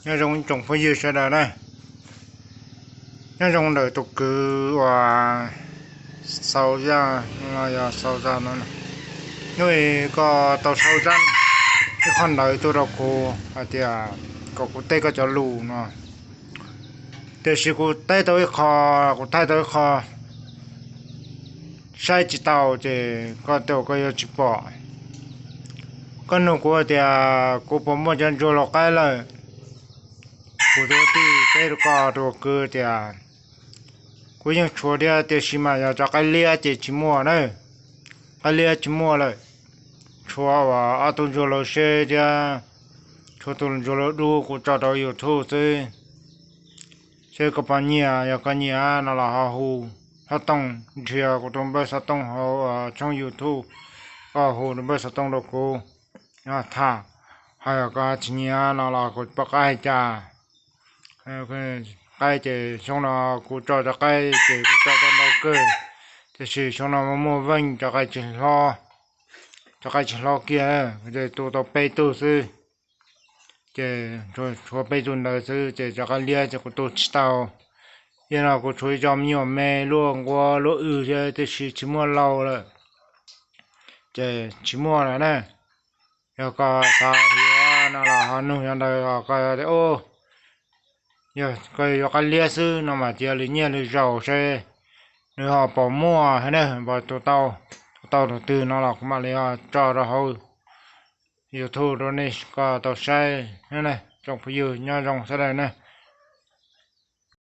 Nyob zoo ib tsoom phooj ywg sawv daws na, nyob zoo ntawm tus kwv uas Xau Zaj no, yog Xau Zaj no. Hnub i koj tau sau zaj ib qho ntawv tuaj rau kuv hais tias kom kuv teb koj cov lus no, tiam sis kuv teb tau ib qho, kuv thaij tau ib qho saib tsis tau ces koj tias koj yuav tsis pom. Koj nug kuv tias kuv puas muaj cov ntsuag lau qaib lawm. Kuv tus tij teb rau koj tus kwv tias kuv yeej tshuav thiab, tiam sis mas yog cov qaib liab ces tsis muaj na, qaib liab tsis muaj lawm. Tshuav uas ob tug ntsuag lau seb thiab tshuav tus ntsuag lau dub kuv tso rau YouTube xwb. Seb koj puas nyiam, yog koj nyiam no los ho hu xov tooj, nrhiav kuv tus npawb xov tooj hauv tshooj YouTube, koj hu tus npawb xov tooj rau kuv tham. Ho yog koj tsis nyiam no los kuv pom qab hais cas. Qaib ces xyoo no kuv tso cov qaib ces kuv tso tau ntau kawg, tiam sis xyoo no muaj veej cov qaib tsis hlob, cov qaib tsis hlob kiag, ces tu tau peb tug xwb. Ces tshuav peb tug ntawd xwb ces cov qaib liab ces kuv tu tsis tau. Yog no kuv tshuav ib co me nyuam me luaj nquab luaj w thiab, tiam sis tsis muaj lau lawm, ces tsis muaj lawm na. Yog koj xav yuav no los ho nug cov ntawd, koj tias yog koj yuav qaib liab xwb no mas cia li nyiaj li zaus seb nws ho puas muaj na, puas tu tau, tu tau tus twg no los kuv mam li tso rau hauv YouTube rau nej koj tau saib na. Tsoom phooj ywg nyob zoo sawv daws na.